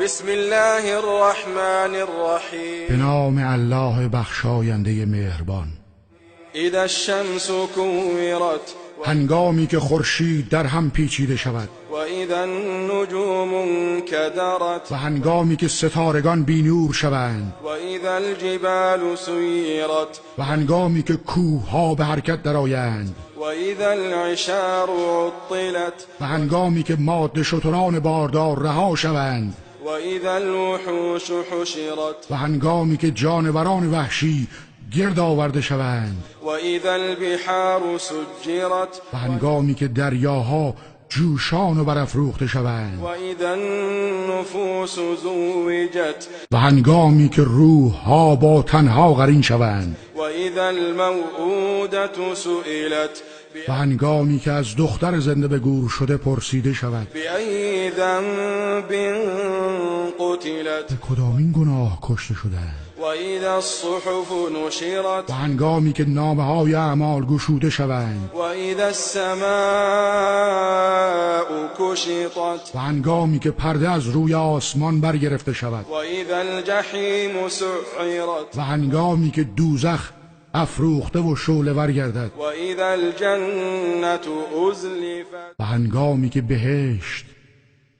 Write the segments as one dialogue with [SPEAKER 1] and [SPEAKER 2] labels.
[SPEAKER 1] بسم الله الرحمن الرحیم.
[SPEAKER 2] به نام الله بخشاینده مهربان.
[SPEAKER 1] اذا الشمس كورت.
[SPEAKER 2] هنگامی که خورشید در هم پیچیده شود.
[SPEAKER 1] و اذا النجوم انكدرت.
[SPEAKER 2] و هنگامی که ستارگان بی نور شوند.
[SPEAKER 1] و اذا الجبال سیرت.
[SPEAKER 2] و هنگامی که کوه ها به حرکت درآیند.
[SPEAKER 1] و اذا العشار عطلت.
[SPEAKER 2] و هنگامی که ماده شتران باردار رها شوند.
[SPEAKER 1] و اذا الوحوش حشرت.
[SPEAKER 2] و هنگامی که جانوران وحشی گرد آورده شوند.
[SPEAKER 1] و اذا البحار سجرت.
[SPEAKER 2] و هنگامی که دریاها جوشان و برافروخته شوند.
[SPEAKER 1] و اذا النفوس زوجت.
[SPEAKER 2] و هنگامی که روح ها با تنها قرین شوند.
[SPEAKER 1] و اذا الموءودة سئلت.
[SPEAKER 2] و هنگامی که از دختر زنده به گور شده پرسیده شود.
[SPEAKER 1] بأی ذنب قتلت.
[SPEAKER 2] به کدامین گناه کشته شدند.
[SPEAKER 1] و اذا الصحف نشرت.
[SPEAKER 2] و هنگامی که نامه های اعمال گشوده شوند.
[SPEAKER 1] و اذا السماء کشطت.
[SPEAKER 2] و هنگامی که پرده از روی آسمان برگرفته شود.
[SPEAKER 1] و اذا الجحیم سعرت.
[SPEAKER 2] و هنگامی که دوزخ افروخته و شعله ور گردد.
[SPEAKER 1] و اذا الجنة ازلفت.
[SPEAKER 2] و هنگامی که بهشت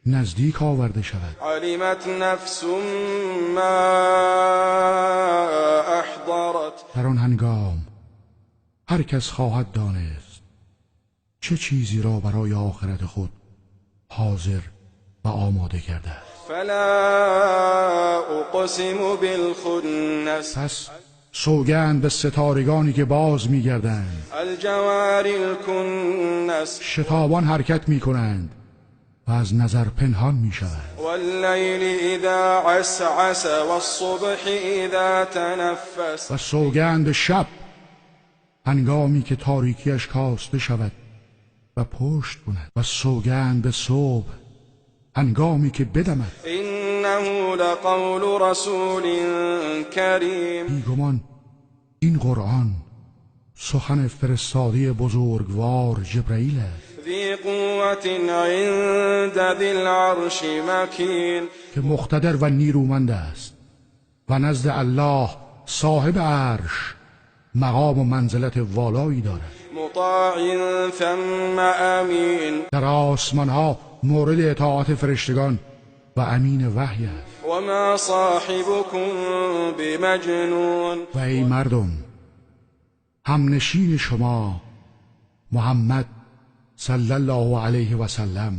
[SPEAKER 2] نزدیک آورده شود.
[SPEAKER 1] علمت نفس ما احضرت.
[SPEAKER 2] در آن هنگام هر کس خواهد دانست چه چیزی را برای آخرت خود حاضر و آماده کرده است.
[SPEAKER 1] فلا اقسم بالخنس.
[SPEAKER 2] پس سوگند به ستارگانی که باز می‌گردند.
[SPEAKER 1] الجوار الکنس.
[SPEAKER 2] شتابان حرکت می‌کنند و از نظر پنهان می‌شوند.
[SPEAKER 1] واللیل اذا عسعس والصبح اذا تنفس.
[SPEAKER 2] و سوگند به شب هنگامی که تاریکیش کاسته شود و پشت کند. و سوگند به صبح هنگامی که بدمد.
[SPEAKER 1] انه لقول رسول کریم.
[SPEAKER 2] بیگمان این قرآن سخن فرستاده بزرگوار جبرئیل است.
[SPEAKER 1] ذی قوة عند ذی العرش مکین.
[SPEAKER 2] که مقتدر و نیرومند است و نزد الله صاحب عرش مقام و منزلت والایی دارد.
[SPEAKER 1] مطاع ثم امین.
[SPEAKER 2] در آسمان ها مورد اطاعت فرشتگان و امین وحی است.
[SPEAKER 1] و ما صاحبكم بمجنون.
[SPEAKER 2] و ای مردم، همنشین شما محمد صلی الله علیه و سلم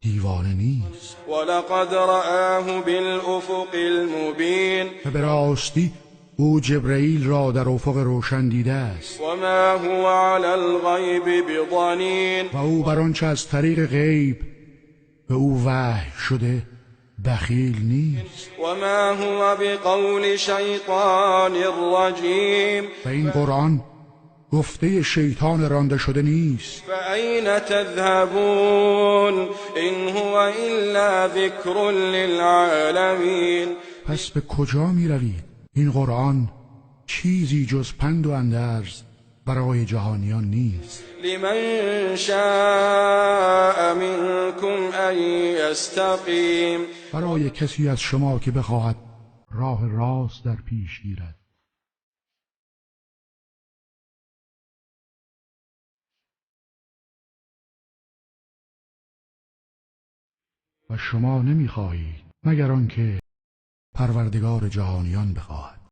[SPEAKER 2] دیوانه نیست.
[SPEAKER 1] ولقد رآه بالافق المبین.
[SPEAKER 2] و به راستی او جبرئیل را در افق روشن دیده است.
[SPEAKER 1] و ما هو علی الغیب بضنین.
[SPEAKER 2] و او بر آنچه از طریق غیب به او وحی شده بخیل نیست.
[SPEAKER 1] و ما هو بقول شیطان رجیم.
[SPEAKER 2] و این قرآن گفته شیطان رانده شده نیست.
[SPEAKER 1] فأین تذهبون ان هو الا ذکر للعالمین.
[SPEAKER 2] پس به کجا می روید؟ این قرآن چیزی جز پند و اندرز برای جهانیان نیست.
[SPEAKER 1] لمن شاء منكم ان یستقیم.
[SPEAKER 2] برای کسی از شما که بخواهد راه راست در پیش گیرد. و شما نمیخواهید مگر آنکه پروردگار جهانیان بخواهد.